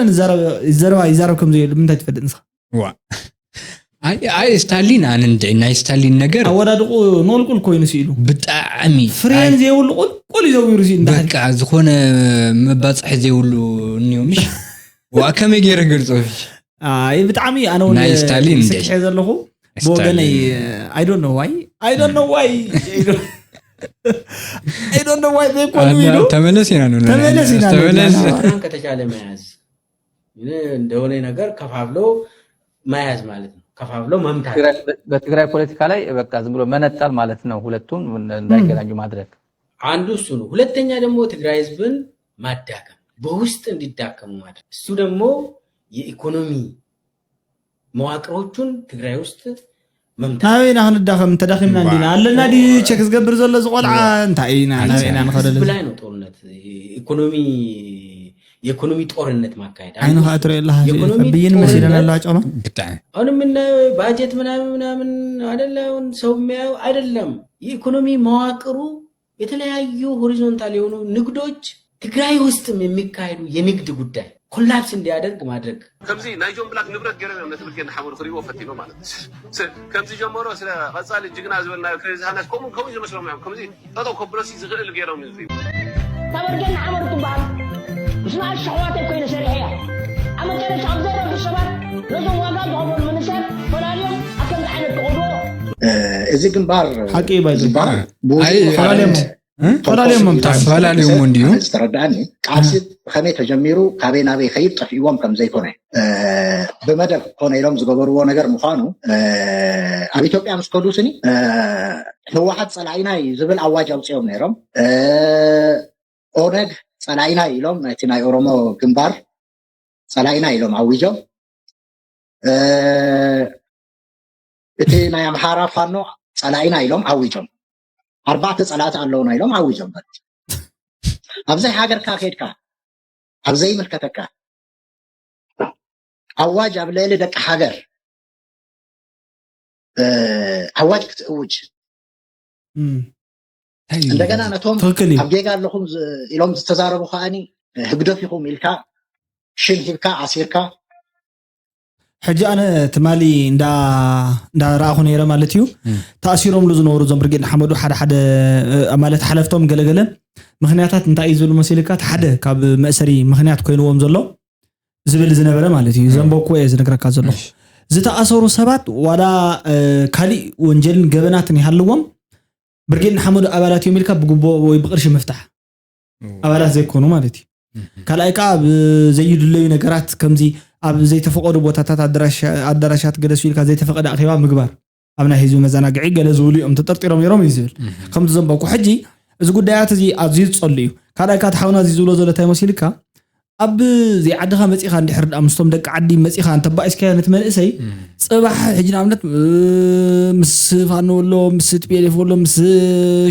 ዘረባ ይዛረብ ከም ዘየሉ ምንታይ ትፈልጥ ንስኻ? ዋ ኣይ ኣይ ስታሊን ኣነ እንድዒ ናይ ስታሊን ነገር ኣወዳድቁ ኖልቁል ኮይኑ ስኢሉ ብጣዕሚ ፍሬን ዘይብሉ ቁልቁል እዩ ዘዊሩ ሲ እንዳ በቃ ዝኾነ መባፅሒ ዘይብሉ እኒኦ ምሽ ዋ ከመይ ገይረ ገልፆ ኣይ ብጣዕሚ ኣነ እውን ናይ ስታሊን እንደ- ስክሐ ዘለኹ ብወገነይ I don't know why I don't know why I don't know why ዘይኮኑ ኢሉ ተመለስ ኢና ንብሎ ተመለስ ኢና ንብሎ። ተመለስ አማራን ከተቻለ መያዝ እንደሆነ ነገር ከፋፍሎ መያዝ ማለት ነው። ከፋፍሎ መምታት በትግራይ ፖለቲካ ላይ በቃ ዝም ብሎ መነጠል ማለት ነው። ሁለቱም እንዳይገናኙ ማድረግ አንዱ እሱ ነው። ሁለተኛ ደግሞ ትግራይ ህዝብን ማዳከም፣ በውስጥ እንዲዳከሙ ማድረግ። እሱ ደግሞ የኢኮኖሚ መዋቅሮቹን ትግራይ ውስጥ መምታት። ናበይና ክንዳኸም ተዳኺምና እንዲና ኣለና ድዩ ቸክ ዝገብር ዘሎ ዝቆልዓ እንታይ ኢና ናበይና ንኸደለ ህዝብ ላይ ነው ጦርነት። ኢኮኖሚ የኢኮኖሚ ጦርነት ማካሄድ ዓይኑ ከዓ ትሪኦ ኣለካ የኢኮኖሚ ብይን ጦርነት መሲለና ኣለዋ ጨማ ብጣዕሚ አሁን የምናየው ባጀት ምናምን ምናምን አይደለ። አሁን ሰው የሚያየው አይደለም። የኢኮኖሚ መዋቅሩ የተለያዩ ሆሪዞንታል የሆኑ ንግዶች ትግራይ ውስጥም የሚካሄዱ የንግድ ጉዳይ ኮላፕስ እንዲያደርግ ማድረግ ከምዚ ናይ ጆን ብላክ ንብረት ገይሮም እዮም ነቲ ብርጌድ ንሓመዱ ክርእይዎ ፈቲኖም ማለት እዩ። ስ- ከምዚ ጀመሮ ስለ ቀፃሊ ጅግና ዝበልናዮ ክሬዚ ሃናሽ ከምኡ ከምኡ ዝመስሎም እዮም። ከምዚ ጠጠው ከብሎሲ ዝኽእል ገይሮም እዩ ዝርእዩ። ተበርጌን ንሓመዱ ትበሃል ምስ ንኣሽ ኣሕዋተይ ኮይነ ሰሪሐያ ኣብ መጨረሻ ኣብ ዘረፉ ሰባት ነዞም ዋጋ ዝኸፈሉ መንእሰያት ፈላልዮም ኣብ ከምዚ ዓይነት ተቐብኦ እዚ ግንባር ሓቂ እዩ ባይዘ ዝበሃል ኣይ ፈላልዮም ፈላልዮም መምታት ኣፈላለዮም እንድዩ ዝተረዳእኒ ቃልሲ ብኸመይ ተጀሚሩ ካበይ ናበይ ከይድ ጠፊእዎም ከም ዘይኮነ እ፣ ብመደብ ኮነ ኢሎም ዝገበርዎ ነገር ምዃኑ እ፣ ኣብ ኢትዮጵያ ምስ ከዱ ስኒ እ፣ ህወሓት ፀላኢና እዩ ዝብል ኣዋጅ ኣውፅኦም ነይሮም እ፣ ኦነግ ፀላኢና እዩ ኢሎም ናይቲ ናይ ኦሮሞ ግንባር ፀላኢና ኢሎም ኣዊጆም እ፣ እቲ ናይ ኣምሓራ ፋኖ ፀላኢና ኢሎም ኣዊጆም ኣርባዕተ ፀላእቲ ኣለውና ኢሎም ኣዊጆም ማለት እዩ። ኣብዘይ ሃገርካ ከድካ ኣብዘይ ምልከተካ ኣዋጅ ኣብ ልዕሊ ደቂ ሃገር እ፣ ኣዋጅ ክትእውጅ እም፣ እንደገና ነቶም ትኽክል እዩ ኣብ ጌጋ ኣለኹም ዝ- ኢሎም ዝተዛረቡ ከዓኒ ህግደፍ ኢኹም ኢልካ ሽም ሂብካ ኣሲርካ ሕጂ ኣነ ትማሊ እንዳ እንዳረኣኹ ነይረ ማለት እዩ ተኣሲሮምሉ ዝነበሩ እዞም ብርጌድ ንሓመዱ ሓደ ሓደ እ፣ ማለት ሓለፍቶም ገለገለ ምክንያታት እንታይ እዩ ዝብል መሲልካ እቲ ሓደ ካብ መእሰሪ ምክንያት ኮይንዎም ዘሎ ዝብል ዝነበረ ማለት እዩ ዘንበብኩዎ እየ ዝነግረካ ዘለኹ ዝተኣሰሩ ሰባት ዋላ እ፣ ካሊእ ወንጀልን ገበናትን ይሃልዎም ብርጌድ ንሓመዱ ኣባላት እዮም ኢልካ ብግቦ ወይ ብቅርሺ ምፍታሕ ኣባላት ዘይኮኑ ማለት እዩ ካልኣይ ከዓ ኣብ ዘይድለዩ ነገራት ከምዚ ኣብ ዘይተፈቀዱ ቦታታት ኣዳራሽ- ኣዳራሻት ገለ ኢልካ ዘይተፈቀደ ኣኼባ ምግባር ኣብ ናይ ህዝቢ መዘናግዒ ገለ ዝብሉ እዮም ተጠርጢሮም ነይሮም እዩ ዝብል ከምቲ ዘንበብኩ ሕጂ እዚ ጉዳያት እዚ ኣዝዩ ዝፀሉ እዩ ካልኣይ ከዓ ተሓውና እዚ ዝብሎ ዘሎ እንታይ መሲልካ ኣብ ዘይዓድኻ መፂኻ እንድሕር ደኣ ምስቶም ደቂ ዓዲ መፂኻ እንተባኢስካዮ ነቲ መንእሰይ ፅባሕ ሕጂ ንኣብነት እ፣ ምስ ፋኖ ኣሎ ምስ ቲፒኤልኤፍ ኣሎ ምስ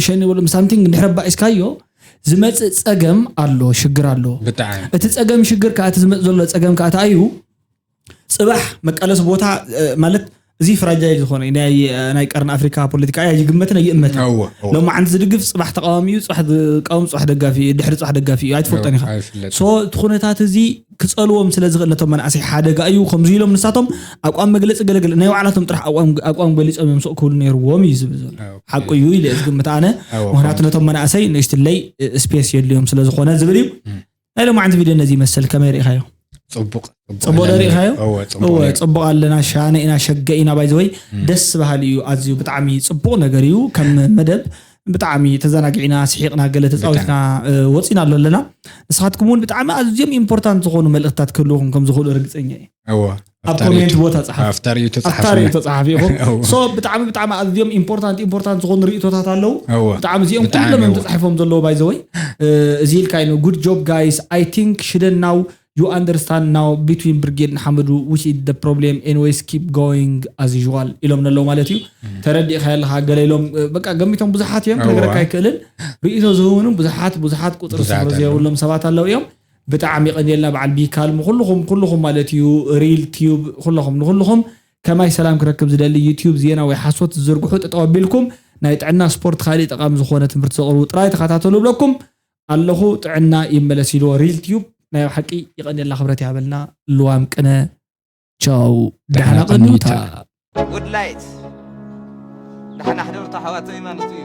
ሸኒ ኣሎ ምስ ሳምቲንግ እንድሕር ኣባኢስካዮ ዝመፅእ ፀገም ኣሎ ሽግር ኣሎ ብጣዕሚ እቲ ፀገም ሽግር ከዓ እቲ ዝመፅ ዘሎ ፀገም ከዓ እንታይ እዩ ፅባሕ መቃለሲ ቦታ እ፣ ማለት እዚ ፍራጃይል ዝኾነ ናይ ናይ ቀርኒ ኣፍሪካ ፖለቲካ እያ ይግመትን ኣይእመትን እወ፣ እወ። ሎማዓንቲ ዝድግፍ ፅባሕ ተቃዋሚ እዩ ፅባሕ ዝቃወም ፅባሕ ደጋፊ እዩ ድሕሪ ፅባሕ ደጋፊ እዩ ኣይትፈልጦን ኢኻ ኣይፍለጥ ሶ እቲ ኩነታት እዚ ክፀልዎም ስለ ዝኽእል ነቶም መናእሰይ ሓደጋ እዩ ከምዚ ኢሎም ንሳቶም ኣቋም መግለፂ ገለገለ ናይ ባዕላቶም ጥራሕ ኣቋም- ኣቋም ገሊፆም እዮም ስቕ ክብሉ ነይርዎም እዩ ዝብል ዘሎ ሓቁ እዩ ኢለ እየ ዝግምት ኣነ እወ፣ ምክንያቱ ነቶም መናእሰይ ንእሽትለይ ስፔስ የድልዮም ስለ ዝኾነ ዝብል እዩ ናይ ሎማዓንቲ ቪድዮ ነዚ ይመስል ከመይ ርኢኻዮ ፅቡቅ ፅቡቅ ዶ ርኢኻዮ እወ፣ እወ ነይሩ። ፅቡቅ ኣለና ሻነ ኢና ሸገ ኢና ባይዘወይ ደስ በሃሊ እዩ ኣዝዩ ብጣዕሚ ፅቡቅ ነገር እዩ ከም መደብ ብጣዕሚ ተዘናጊዕና፣ ስሒቕና፣ ገለ ተፃዊትና፣ እ፣ ወፂና ኣሎ ኣለና። ንስኻትኩም እውን ብጣዕሚ ኣዝዮም ኢምፖርታንት ዝኾኑ መልእኽትታት ክህልውኹም ከም ዝኽእሉ ርግፀኛ እየ። እወ ኣብ ኮሜንት ቦታ ፃሓፍ። ኣብታ ርእይቶ ኣብታ ፃሓፉ ርእይቶ ፃሓፍ ኢኹም። እወ። So ብጣዕሚ ብጣዕሚ ኣዝዮም ኢምፖርታንት ኢምፖርታንት ዝኾኑ ርእይቶታት ኣለዉ። እወ ብጣዕሚ እዚኦም ብጣዕሚ ኩሎም እዮም እወ። ተፃሒፎም ዘለዉ። By the way እዚ ኢልካ እዩ good job guys። I think ሽደን now you understand now between ብርጌድ ንሓመዱ which is the problem, anyways keep going as usual ኢሎም ኣለዉ ማለት እዩ። ተረዲእካ ኣለካ ገለ ኢሎም፣ በቃ ገሚቶም ብዙሓት እዮም። እወ። ክነግረካ ኣይክእልን። ርእይቶ ዝህቡን ብዙሓት ብዙሓት ቁፅሪ ብዙሓት ስፍሪ ኣለዉ። ዘይብሎም ሰባት ኣለዉ እዮም። ብጣዕሚ የቐንየልና በዓል ቢካልም፣ ኩልኹም ኩልኹም ማለት እዩ፣ ሪል ቲዩብ፣ ኩልኹም ንኩልኹም ከማይ ሰላም ክረክብ ዝደሊ ዩቲዩብ ዜና ወይ ሓሶት ዝዝርግሑ ጠጠው ኣቢልኩም ናይ ጥዕና ስፖርት ካሊእ ጠቓሚ ዝኾነ ትምህርቲ ዘቕርቡ ጥራይ ተኸታተሉ ብለኩም ኣለኹ። ጥዕና ይመለስ ኢልዎ ሪል ቲዩብ። ናይ ብሓቂ የቐንየልና፣ ክብረት ያበልና። ልዋም ቅነ ቻው፣ ደሓና ደሓና ቀንዩታ። ቀንዩታ። ጉድ ላይት ደሓና ሕደሩ ኣሕዋተይ ማለት እዩ።